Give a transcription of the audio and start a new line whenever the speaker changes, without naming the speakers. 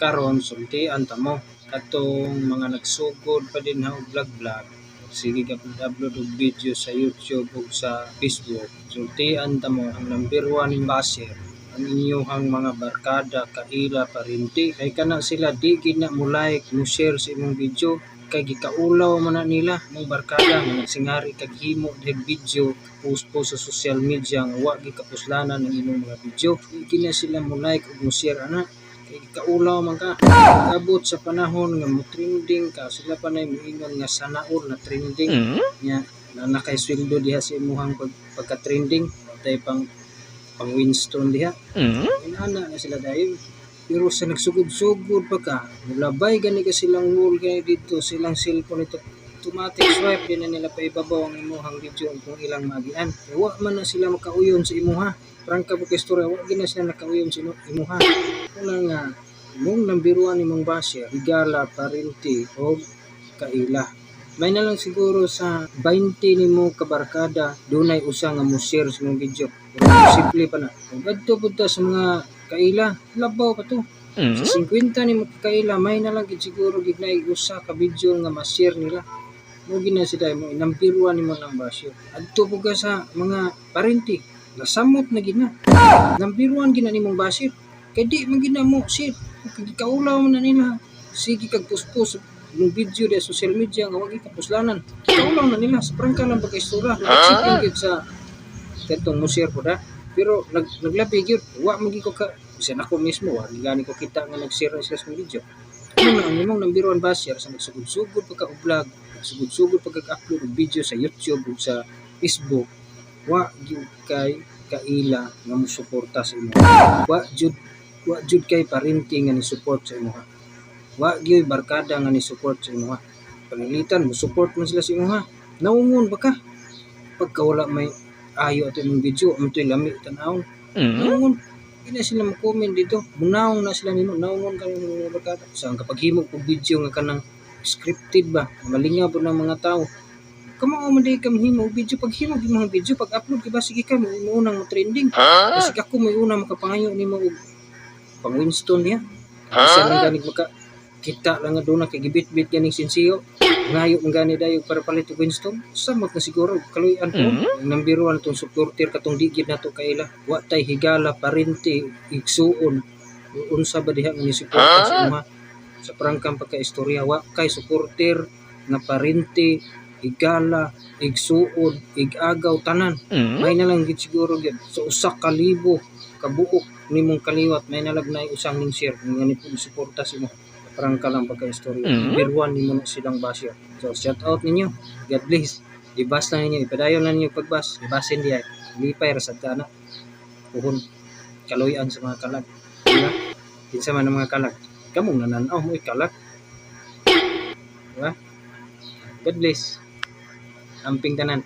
Karon sultian ta mo katong mga nagsugod pa dinha og vlog vlog, sige ka upload og video sa YouTube ug sa Facebook. Sultian ta mo, ang number one basher ang inyuhang mga barkada, kaila, parinti, kay kana sila di gid na mo like, mo share sa imong video kay gikaulaw man na nila. Mong barkada nga nagsingari kag himo og video, post post sa social media nga wa gid kapuslanan ang imong mga video, di gid na sila mo like ug mo share ana kay gikaulaw man ka. Abot sa panahon nga mo trending ka, sila pa nay moingon nga sana all na trending nya na nakay sweldo diha sa imuhang pagka-trending, tay pang pang Winston diha. Inana na sila dayon. Pero sa nagsugod-sugod pa ka, mulabay gani ka silang wall gani dito, silang cellphone ito, automatic swipe din na nila paibabaw ang imuhang video kung ilang magian. Kaya wa man na sila makauyon sa imuha. Prangka po kay istorya, wa gid na sila nakauyon sa imuha. Una nga, imong number one imong basher, higala, parinti, o kaila. May na lang siguro sa 20 nimo kabarkada, dunay usa nga mo share sa imong video. Pero posible pa na. Kung adto pud ta sa mga kaila, labaw pa to. Sa 50 nimo kaila, may na lang gid siguro gid naay usa ka video nga ma-share nila. Mo gina sila mo number one nimo ng basher. Adto pud ka sa mga parinti, nasamot na gid na. Number one gid na nimong basher. Kay di man gid na mo share. Kay kaulaw man na nila. Sige kag puspos imong video di social media nga wagi kapuslanan. Kaulaw na nila sa prangka lang pagka-istorya. Nag gid sa katong mo share po da. Pero naglabi gyud, wa man gyud ko ka bisan ako mismo wa gani ko kita nga nag-share na sila sa video. Ano na ang imong number one basher sa nagsugod-sugod pagka og vlog, nagsugod-sugod pagka upload og video sa YouTube ug sa Facebook, wa gyud kay kaila nga mo suporta sa imo. Wa jud kay parinti nga ni support sa imo. Wa gyud barkada nga ni support sa imo. Pananglitan mo support man sila sa imo. Naungon ba ka? Pagka wala may ayo ato imong video, amtoy lami tan-awon. Naungon. Di na sila mo-comment dito. Munaong na sila nimo, naungon ka nimo mga barkada. Sa ang kapag himo og video nga kanang scripted ba, malingaw po ng mga tao. Kamao man di ka mahimo og video, pag himo og mga video, pag upload ka ba, sige ka mo unang mo trending. Kasi ako may una makapangayo nimo og pang Winston niya. Kasi lang ganig maka kita lang nga doon kay gibit-bit ganing sinsiyo. Ngayo man gani dayo para palit og Winston. Samot na siguro kaluy-an po. Ang number one tong supporter katong di gid nato kaila. Wa tay higala, parinti, igsuon. Unsa ba diha nga ni suporta sa imo sa prangkang pagka-istorya, wa kay supporter nga parinti, higala, igsuon, igagaw, tanan. May na lang gid siguro gyud sa 1,000 kabuok nimong kaliwat, may nalag na usang ning share nga ni suporta sa imo. Prangka lang pagka-istorya. Number one nimo na silang basher. So shout out ninyo. God bless. I-bash lang ninyo, ipadayon lang ninyo pag-bash. Ibasin diay. Lipay ra sad ka na. Puhon kaluy-an sa mga kalag. Diba? Kinsa man ang mga kalag? Kamong nananaw mo kalag. Diba? God bless. Amping tanan.